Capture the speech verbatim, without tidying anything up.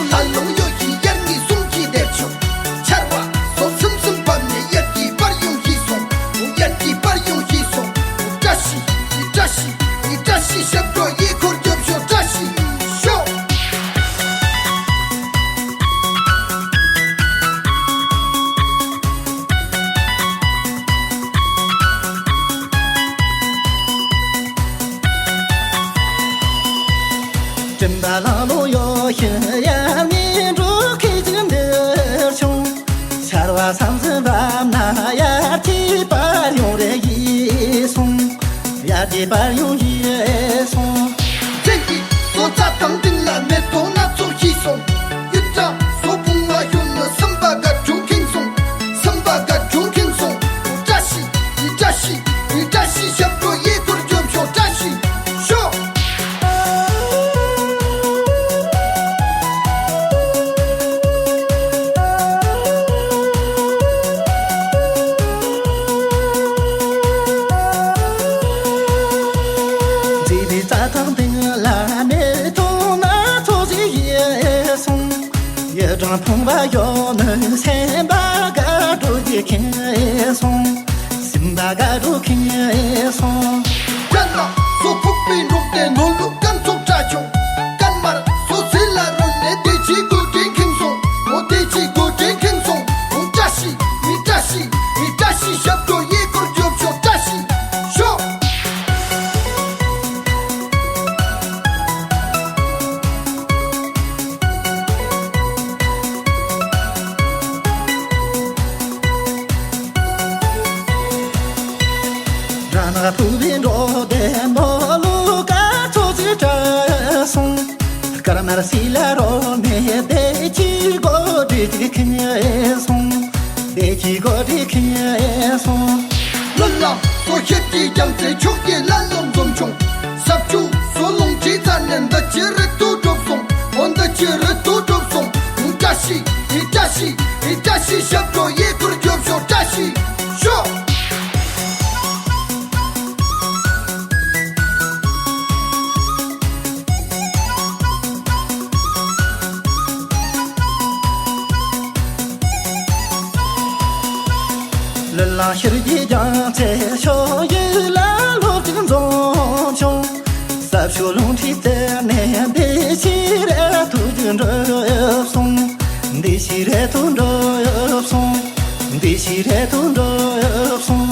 ལ་ལུང་གཡོ་ཞིང་དབྱར་གཉིས་གསུམ་གྱི་དེར་བྱུང་། ཆར་བ་སོ་སིམ་སིམ་བབས་ནས་དབྱར་གྱི་པར་ཡོང་ཞིག་སོང་། དབྱར་གྱི་པར་ཡོང་ཞིག་སོང་། བཀྲ་ཤིས་བཀྲ་ཤིས་བཀྲ་ཤིས་ཞབས་བྲོ་ཡི་འཁོར་རྒྱོབ་ཤོག་བཀྲ་ཤིས་ཤོག་སྤྲིན་པ་ལང་ལོང་གཡོ་ཞིང་དབྱར་གཉིས་འགྲོ་ཁྱེད་ཀྱི་འདིར་བྱུང་། ཆར་བ་སམ་སེམས་བབས་ན་དབྱར་གྱི་པར་ཡོང་རེ་ཡིན་སོང་། དབྱར་གྱི་པར་ཡོང་ཡིན་སོང་། བཙན་གྱི་སོ་རྩ་དང་སྟེང་ལ་མེ་ཏོག་སྣ་ཚོགས་ཤིག་སོང་། གཡུ་སྦྲང་སོ་བུང་བ་གཞོན་ནུ་སེམས་པ་དགའ་བྱུང་ཁེངས་སོང་། སེམས་པ་དགའ་བྱུང་ཁེངས་སོང་། བཀྲ་ཤིས་བཀྲ་ཤིས་བཀྲ་ཤིས་ཞབས་བྲོ་ཡི་འཁོར་རྒྱོབ་ཤོག་བཀྲ་ཤིས་ཤོག་མཛེས་པའི་རྩྭ་ཐང་སྟེང་ལ་མེ་ཏོག་སྣ་ཚོགས་ཤིག་ཡལ་སོང་། གཡུ་སྦྲང་ཕོངས་པ་གཞོན་ནུ་སེམས་པ་དགའ་སྤྲོ་གྱིས་ཁེངས་སོང་། སེམས་པ་དགའ་སྤྲོ་ཁེངས་སོང་། སྐྱ་ནག་སོ་ཕུག་པའི་འབྲོག་སྡེ་ནོར་ལུག་སྐམ་ཚོགས་བཀྲ་བྱུང་། སྐར་མར་སོ་ཟིལ་ལ་རོལ་ནས་བདེ་སྐྱིད་སྒོ་འདྲེན་ཁེངས་སོང་། འོ་བདེ་སྐྱིད་སྒོ་འདྲེན་ཁེངས་སོང་། འོ་བཀྲ་ཤིས་མི་བཀྲ་ཤིས་མི་བཀྲ་ཤིས་ཞབས་བྲོ་ཡི་འཁོར་རྒྱོབ་ཤོག་བཀྲ་ཤིས་ཤོག་ར་ནག་ཕུག་པའི་འབྲོག་སྡེ་ནོར་ལུག་སྐམ་ཚོགས་ཀྱིས་བཀྲ་སོང་། སྐར་མར་སིལ་ལ་རོལ་ནས་བདེ་སྐྱིད་སྒོ་འདྲེན་གྱིས་ཁེངས་སོང་། བདེ་སྐྱིད་སྒོ་འདྲེན་ཁེངས་སོང་། ལོ་ལ་སོ་ཤེད་ཀྱི་རྒྱང་ཚད་ཕྱོགས་ཀྱི་ལ་ལོ་འཛོམས་བྱུང་། ས་བཅུ་སོ་ལོངས་ཀྱི་རྩ་ནས་འདི་ཕྱི་རི་དུ་གྲུབ་སོང་། འོ་འདི་ཕྱི་རི་དུ་གྲུབ་སོང་། བཀྲ་ཤིས་ཨི་བཀྲ་ཤིས་ཨི་བཀྲ་ཤིས་ཞབས་བྲོ་ཡི་འཁོར་རྒྱོབ་ཤོག་བཀྲ་ཤིས་ཤོག་ལུས་ལ་ཤེད་ཀྱི་རྒྱང་ཚད་ཕྱོགས་བཞི་ལ་ལྷོ་ཅིག་འཛོམས་བྱུང་། ས་ཕྱོགས་ལུང་ཁྲིད་རྩེ་ནས་བདེ་སྐྱིད་རེ་ཐུག་ཅིག་འགྲུབ་སོང་། བདེ་སྐྱིད་རེ་ཐུག་འགྲུབ་སོང་། བདེ་སྐྱིད་རེ་ཐུག་འགྲུབ་སོང་།